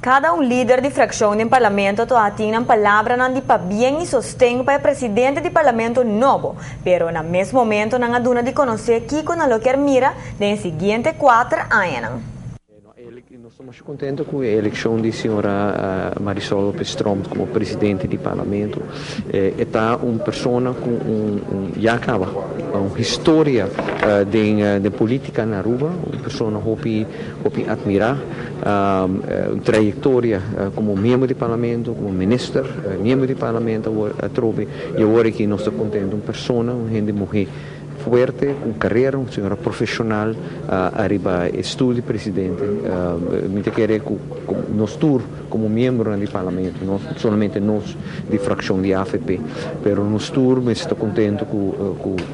Cada un lider di fraccion den parlamento tin nan palabranan di pabien y sosten pa e presidente di parlamento nobo, pero na mes momento nan a duna di conoce kico nan lo kier mira den siguiente 4 aña. Nos ta masha contento cu e eleccion di señora Marisol Lopez Tromp como presidente di parlamento. Ta un persona cu un ya caba un historia di politica na Aruba, un persona hopi hopi admira, un trayectoria como miembro di parlamento, como minister, miembro di parlamento trobe, y awor cu nos ta contento, un persona, un hende muhe fuerte, cu carera, un señora profesional ariba stoel di presidente. Mi ta kere cu nos tur como miembro di parlamento, no solamente nos di fraccion di AVP, pero nos tur ta contento cu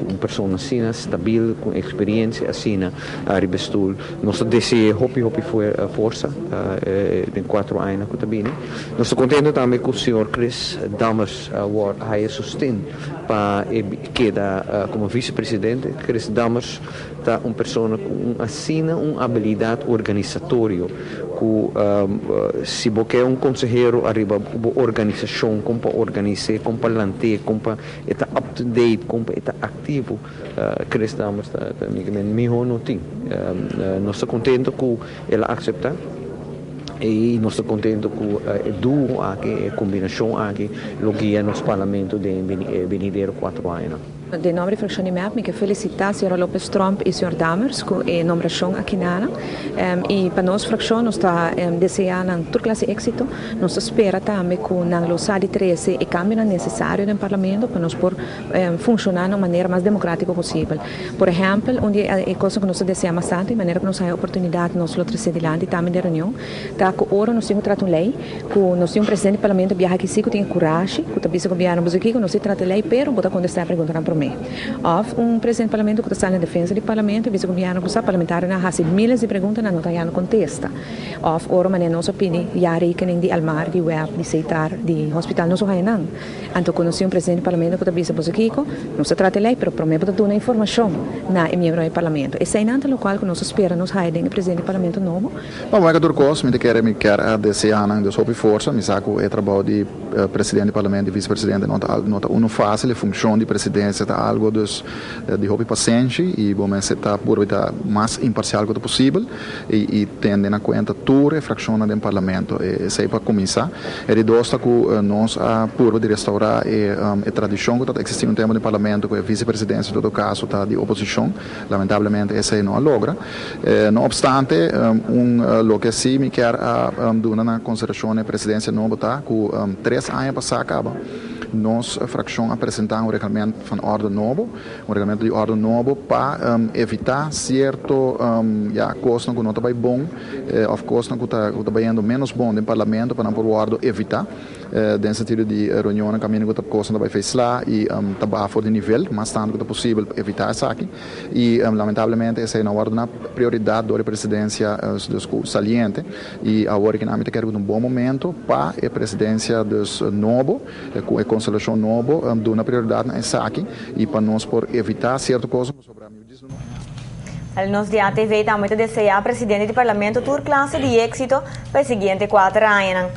un persona asina, stabil, cu experiencia asina, ariba stoel. Nos ta desea hopi hopi forsa den 4 aña cu ta bini. Nos ta contento tambe cu señor Chris Dammers a sosten pa keda como vicepresidente. Chris Dammers ta un persona cu un asina un habilidad organisatorio cu si bo kier un consehero ariba organisacion, con pa organisa, con pa lanta, con pa ta up to date, con pa ta activo, Chris Dammers ta miho no tin. Nos ta contento cu el a acepta y nos ta contento cu e duo aki, e combinacion aki, lo guia nos parlamento den venidero 4 aña. Den nomber di fraccion di MEP, mi kier felicita señora Lopez Tromp y señor Dammers cu e nombracion aki nan. Y pa nos fraccion, nos ta deseando tur clase exito. Nos ta spera tambe cu nan lo sa di trece e cambio necesario den parlamento pa nos por funciona di un manera mas democratico posibel. Por ehempel, un di e cos cu nos ta desea bastante, di manera cu nos tin oportunidad, nos lo trece dilanti tambe den reunion, ta cu ora nos tin cu trata un ley, cu nos tin un presidente di parlamento biaha aki si cu tin corashi, cu ta bisa gobierno, "Bo cu nos trata ley, pero bo ta contesta pregunta prome." Of un presidente di parlamento cu ta na defensa di parlamento, bisa gobierno, "Bo parlamentarionan a haci miles di pregunta, no ta no contesta." Of ora manera nos pidi jaarrekening di Elmar, di WEB, di Setar, di hospital, nos no nan. Anto conoci un presidente di parlamento cu ta bisa, "Bo kico, nos trata ley, pero prome bo ta duna informacion na miembro di parlamento." Esey ta loke nos ta spera nos haya den presidente di parlamento nobo. Bom, maar tur cos, mi kier desea nan dus hopi forsa, mi sa cu e trabou di presidente di parlamento y vicepresidente no ta uno facil, e funcion di presidencia ta algo dus di hopi pasenshi y bo mester ta por ta mas imparcial cuanto posibel y tene na cuenta tur e fraccion den parlamento. Esey pa cuminsa. E di dos ta cu nos a purba di restaura e tradicion cu ta existi un tempo den parlamento cu e vicepresidencia en todo caso ta di oposicion. Lamentablemente esey no a logra. No obstante, loke si mi kier duna na consideracion e presidencia nobo ta cu 3 aña pasa caba nos fraccion a presenta un reglamento van orde nobo, un reglamento di orde nobo pa evita cierto ja, cos cu no ta bon, of cos cu ta bayendo menos bon den parlamento pa nan por wordo evita, den sentido di reunion caminda cu cos ta bay fesla y ta baha for di nivel, mas tanto cu posibel evita esaki. Y lamentablemente esey no a wordo una prioridad di presidencia dus saliente y awor cu ami ta kere un bon momento pa e presidencia dus nobo, cu e constelacion nobo, duna prioridad na esaki y pa nos por evita cierto cos sobre Nos di ATV tambe ta desea presidente di parlamento tur clase di exito pa e siguiente 4 aña.